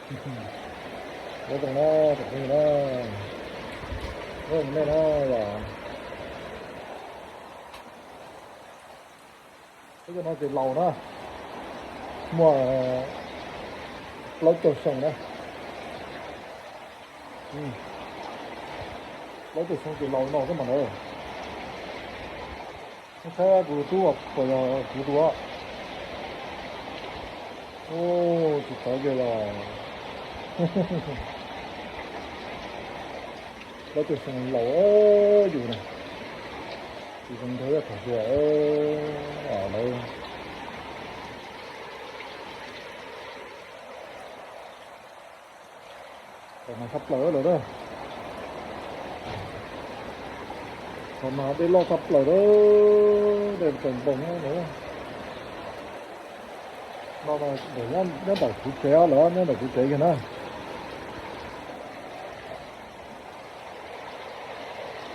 Nyob zoo na, tsoom phooj ywg na, nyob zoo nej na yom. Lub no ces laus na, muaj plaub caug xyoo na, plaub caug xyoo ces laus no xwb mas na. Saib kuv tub puas yog kuv tus. Tsis txawv kiag los. Plaub caug xyoo laus yus na, tsis zoo nrog tham xwb lawm. Qhov no tshaj plaws lawm na. Qhov no dej loj tshaj plaws lawm, dej tsaus npoos na. No nyob ntawm kuv tsev lawm, nyob ntawm kuv tsev kiag na.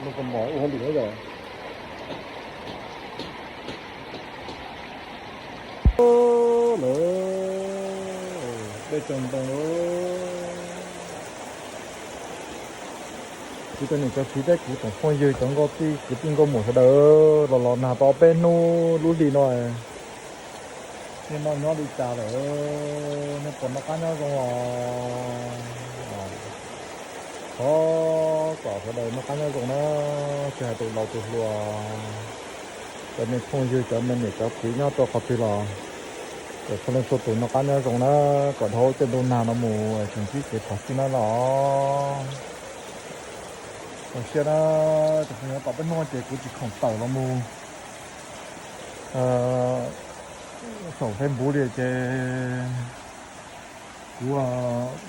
Nws kuj mos ua hauj lwm yom. Lawm, dej tsaus npoos lawm. Kuv cov niam cov txiv thiab kuv tsoom phooj ywg cov nkauj tij kwv tij nkauj muam sawv daws los los nag tau peb hnub lub hli no, nej noj nyob li cas lawm? Nej puas noj qab nyob zoo os? Thov kom sawv daws noj qab nyob zoo na, tsis hais tus laus tus hluas, cov me phooj ywg, cov me niam cov txiv nyob rau qhov twg los kom txhua leej txhua tus noj qab nyob zoo na, kom dhau tej ntu nag no mus tseem ntsib kev phom sij na los. Zoo siab na, tus phooj ywg, tom peb hnub ces kuv tsis khoom tawm los mus saum Facebook li ces kuv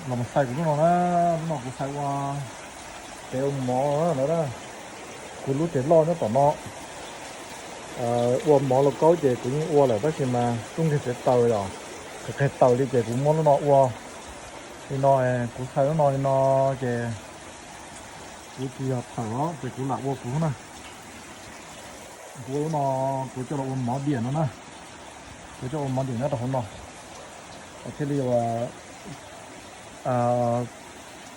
los mus xais kuv lub no na, lub no kuv xais ua tsev ua mov lawm na. Kuv lub tsev loj nyob tom no, ua mov lauj kaub ces kuv yeej ua lawm tab sis mas tub nkeeg tsev taws yom, qhia qhia taws li ces kuv muab lub no ua li no, kuv xais lub no li no ces kuv tsis yog thawm os ces kuv lam ua kuv na. Kuv ua lub no, kuv coj los ua mov diam no na. Kuv coj ua mov diam nyob rau hauv no, thiaj li ua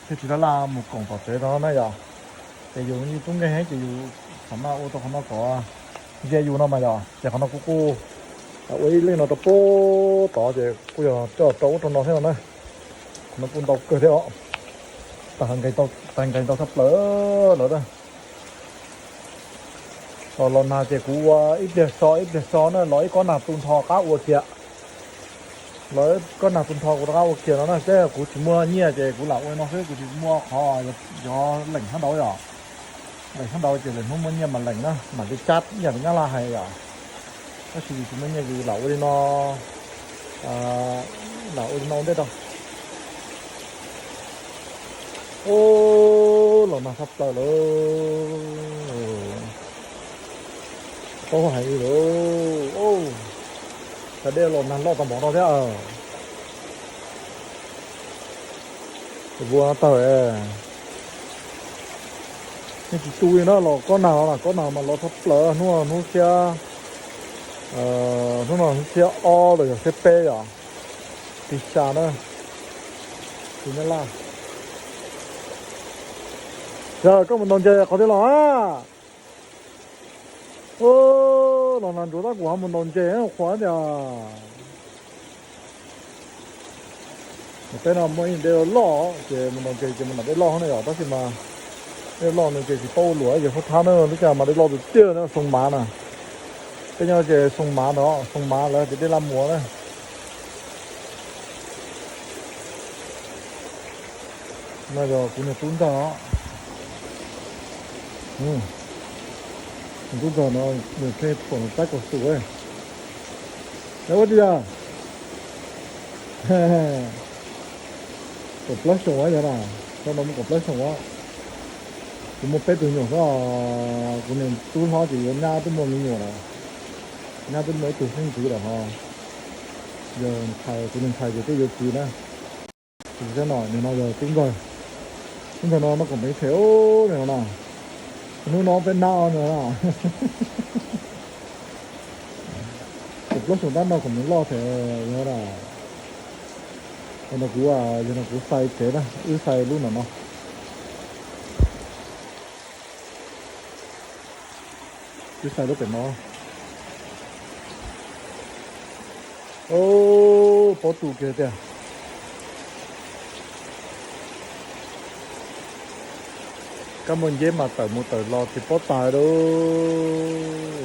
thiaj tsis laj laj mus koom tom tsev no na yom. Ces yus tub nkeeg heev ces yus xam maj ua tau qhov no kom ze yus no mas yom. Ces qhov no kuv kuj ua ib leej no rau pem tod ces kuj yog coj rau ub rau no thiab no na. Qhov no kuj ntau kawg thiab os. Tag nqis ntau tshaj plaws lawm na. Los los nag ces kuv ua ib pliag so ib pliag so na, los ib kob nag tu nrho qab ua kiag. Los ib kob nag tu nrho kuv rov qab ua kiag no na, seb kuv tsis muaj nyiaj ces kuv lam ua no xwb, kuv tsis muaj qhov cov leem sab nraud yom. Leem sab nraud ces lwm hnub muaj nyiaj mas leem na, mam li cab ib yam li nyab laj hais yom. Tab sis yus tsis muaj nyiaj yus lam ua li no, lam ua li no ua ntej rau. Ub, los nag tshaj plaws lawm. Paub hais li lawm. Ub, cas dej los nag loj tag npaum no thiab. Vuag tawg. Nej tsis tu li na, los kob nag los, kob nag mas los tshaj plaws, hnub hnub xiab, hnub no hnub xiab ob los yog xiab peb yom, tig xya na, tig nyab laj. Yog koj mus ntaus ntses qhov twg los a? Los nag ntsuav tab kuv ho mus ntaus ntses qhuav tiag. Peb no muaj ib dej loj ces mus ntaus ntses ces mus nram dej loj ne yom, tab sis mas dej loj no ces tsis paub ua luam, yog sab thab na, lub caij mas dej loj tiag tiag na, Xoo Mav na. Peb nyob ces Xoo Mav ntawd, Xoo Mav lawv tias dej Laj Muas na. No yog kuv niag tub ntxawg os. Tub ntxawg no nws pheej phuam nws qaib kaus tus. Ua tsis yog? Kaum plaub xyoos yog na, tau no muaj kaum plaub xyoos os. Kuv muaj peb tug nyuam xwb os, kuv niag tub hlob ces yuav nyab twb muaj me nyuam lawm, nyab twb muaj ib tug xeeb ntxwv lawm ho. Yog ntxhais, kuv niag ntxhais ces twb yuav txiv na. Tus no, nim no yog tub ntxawg, tub ntxawg no noj koom peev xwm ub nim no na, hnub no peb nab nim no na. Kaum plaub xyoos tab noj koom peev loj thiab yog na. Yog no kuv, yog no kuv xais tsev na, wb xais lub no no. Wb xais lub pem no. Au, pob tu kiag tiag. Kab muaj nceb mas tawm mus tawm los tsis paub tas lauj.